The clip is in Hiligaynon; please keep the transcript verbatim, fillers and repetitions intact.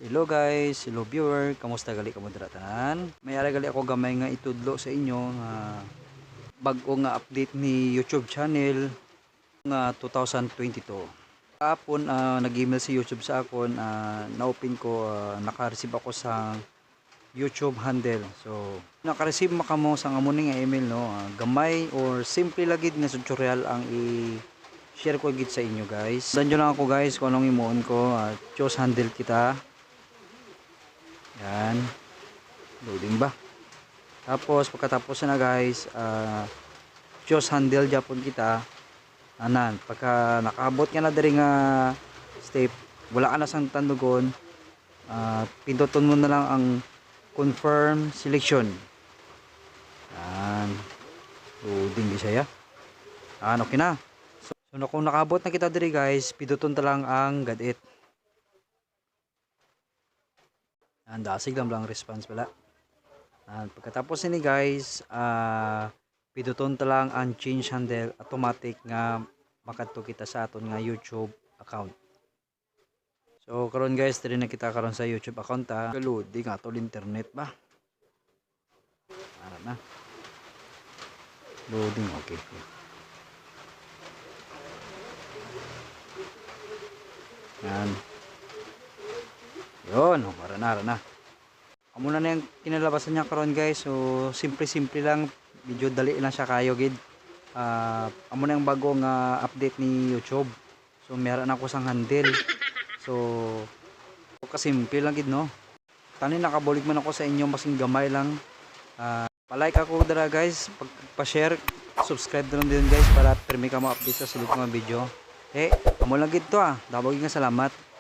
Hello guys, hello viewer, kamusta gali kamo dira tanan? May ara gali ako gamay nga itudlo sa inyo nga bag-o nga update ni YouTube channel nga two thousand twenty-two. Kahapon, ah, nag-email si YouTube sa akon, ah, na-open ko, ah, naka-receive ako sa YouTube handle. So, naka-receive man kamo sang amo ni nga email, no? Ah, gamay or simple lang gid nga tutorial ang i-share ko gid sa inyo, guys. Sundan nyo lang ako, guys, kung anong himuon ko. Ah, choose handle kita. Yan. Loading ba? Tapos, pagkatapos na, guys, ah, choose handle gyapon kita. Anan, pagka nakaabot ka na diri nga step, wala ka na sang tandugon, ah, pinduton mo na lang ang confirm selection. Yan. Loading di siya. Yan, okay na. So, so na, kung nakaabot na kita diri, guys, pinduton ta lang ang get it. Ang dasig lang lang response pala. And pagkatapos ini, guys, ah, pinduton ta lang ang change handle, automatic nga makadto kita sa aton nga YouTube account. So karon, guys, diri na kita karon sa YouTube account, ha. Loading ato internet ba. Ara na. Loading, okay. Yan. Yun, oh, ara na, ara na. Amo na na yung kinalabasan niya karon, guys. So, simple-simple lang. Medyo dali lang siya kayo, gid. Ah, amo na yung bago nga update ni YouTube. So, may ara na ako sang handle. So, kasimple lang gid, no? Tani nakabulig man ako sa inyo, masing gamay lang. Ah, pa-like ako dira, guys, pag-, pa-share, subscribe na lang din, guys, para pirmi ka mo update sa sulod ko nga video. Eh, amo lang gid to, ah. Damo gid nga salamat.